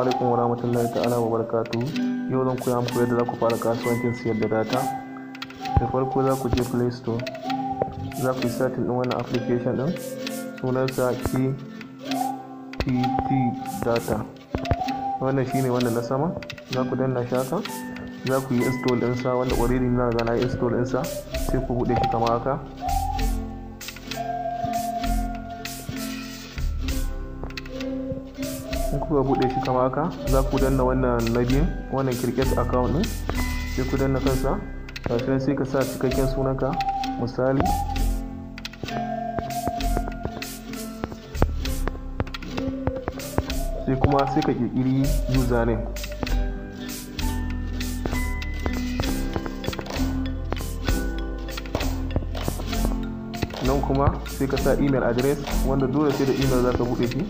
Alaikum warahmatullahi ta'ala wabarakatuh. Yau zan koya muku yadda za ku fara kasuwancin siyar da data. Da farko za ku je Play Store, za ku yi searching ɗin wannan application ɗin, sunansa KTT Data. Wannan shine wannan na sama, za ku danna shi haka, za ku yi install ɗinsa, wanda already na riga na yi install ɗinsa, sai ku buɗe shi kamar haka. In kuka buɗe shi kamar haka, za ku danna wannan na biyun, wannan create account ɗin, sai ku danna kansa. Gashi nan sai ka sa cikakken sunanka, misali sai kuma sai ka ƙirƙiri username. Nan kuma sai ka sa email address, wanda dole sai da email za ka buɗe shi.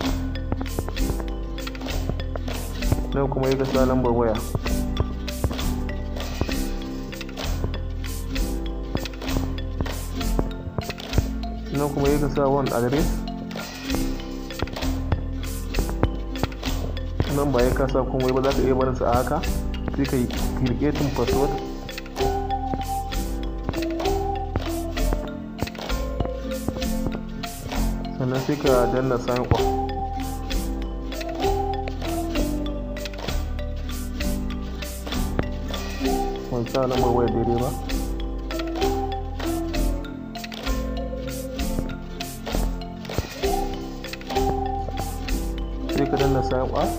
Nan kuma ya sa lambar waya. Nan kuma ya sa one address. Nan ba ya kasa komai ba, za ka iya barinsa a haka. Sai ka yi creating password. Sannan sai ka danna sign up. Ban sa lambar waya daidai ba. Sai ka danna sign up.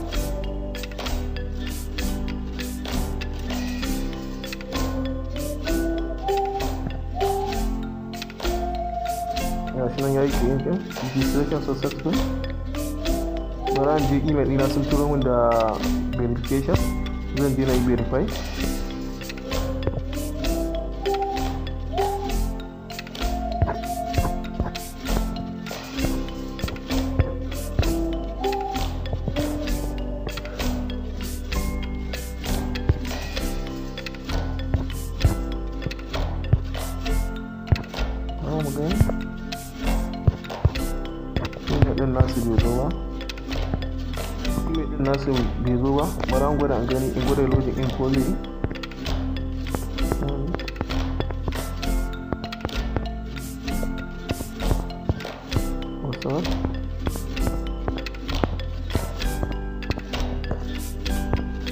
Gashi nan yayi yankin registration successful. Bara in je email ɗina, sun turo min da verification, zan je na yi verify. Mu gani email ɗin nasu bai zo ba. Email ɗin nasu bai zo ba. Bari an gwada an gani, in gwada login in ko zai yi. What's up?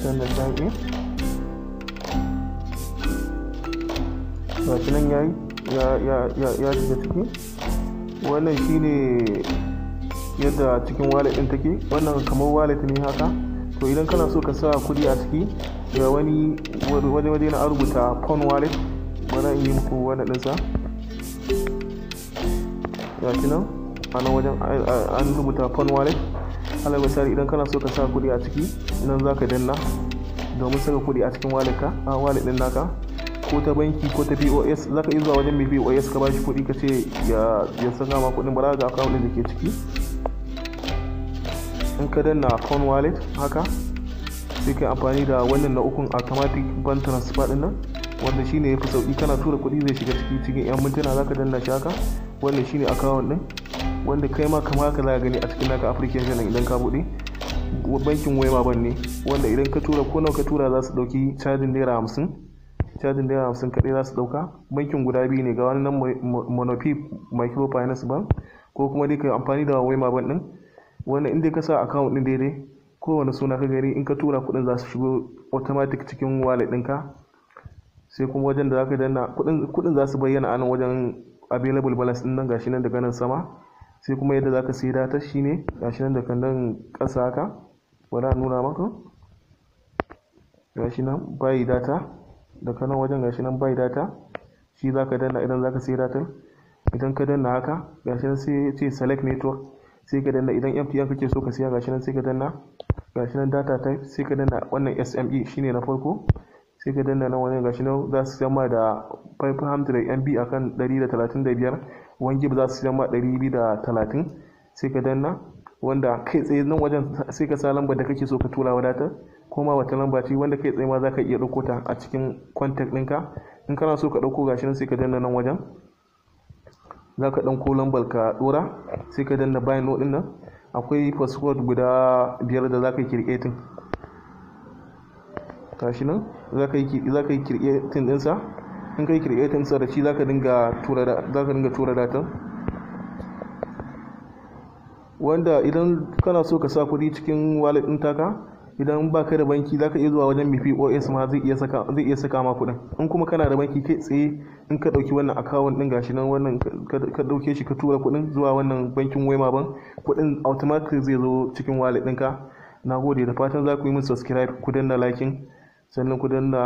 Danna sign in. Gashi nan yayi ya shiga ciki. Wannan shine yadda cikin wallet ɗin take. Wannan kamar wallet ne haka. To idan kana so ka sa kuɗi a ciki, ga wani waje na rubuta phone wallet. Bari in yi muku wannan ɗinsa. Gashi nan a nan wajen an rubuta phone wallet. Alal misali idan kana so ka sa kuɗi a ciki, nan za ka danna domin saka kuɗi a cikin wallet ka, a wallet ɗin naka, ko ta banki ko ta POS. Za ka iya zuwa wajen mai POS ka bashi kuɗi ka ce ya saka ma kuɗin, ba za ka ga account ɗin da ke ciki. In ka danna phone wallet haka, sai ka yi amfani da wannan na ukun automatic bank transfer ɗin nan, wanda shine yafi sauƙi. Kana tura kuɗi zai shiga ciki cikin 'yan mintuna. Za ka danna shi haka. Wannan shine account ɗin, wanda kai ma kamar haka za ka gani a cikin naka application idan ka buɗe. Bankin Wema Bank ne, wanda idan ka tura ko nawa ka tura za su ɗauki cajin naira 50. Cajin naira 50 kaɗai za su ɗauka. Bankin guda biyu ne, ga wani nan Monofi Microfinance Bank, ko kuma dai ka yi amfani da Wema Bank ɗin. Wannan in dai ka sa account ɗin daidai, kowane suna ka gani, in ka tura kuɗin za su shigo automatic cikin wallet ɗinka. Sai kuma wajen da za ka danna kuɗin za su bayyana a nan wajen available balance ɗin nan, gashi nan daga nan sama. Sai kuma yadda za ka sayi data shine gashi nan daga nan ƙasa haka. Bari a nuna maka. Gashi nan buy data, daga nan wajen gashi nan buy data, shi za ka danna idan za ka sayi data. Idan ka danna haka, gashi nan sai ya ce select network, sai ka danna. Idan MTN kake so ka siya, gashi nan sai ka danna. Gashi nan data type, sai ka danna wannan SME, shine na farko. Sai ka danna nan wannan, gashi nan za su siyan ma da 500 MB akan 135, 1 gig za su siyan ma 230. Sai ka danna, wanda kai tsaye nan wajen sai ka sa lambar da kake so ka tura wa data, ko ma wata lamba ce, wanda kai tsaye ma za ka iya ɗauko ta a cikin contact ɗinka. In kana so ka ɗauko, gashi nan sai ka danna nan wajen, za ka ɗauko lambar ka ɗora, sai ka danna buy now ɗin nan. Akwai password guda 5 da za ka yi creating. Gashi nan, za ka yi creating ɗinsa. In kai creating ɗinsa, da shi za ka dinga tura datan. Wanda idan kana so ka sa kuɗi cikin wallet ɗin taka, idan ba ka da banki, za ka iya zuwa wajen mai POS ma, zai iya saka ma kuɗin. In kuma kana da banki, kai tsaye in ka ɗauki wannan account ɗin, gashi nan wannan, ka ɗauke shi ka tura kuɗin zuwa wannan bankin Wema Bank, kuɗin automatically zai zo cikin wallet ɗinka. Na gode, da fatan za ku yi min subscribe, ku danna liking, sannan ku danna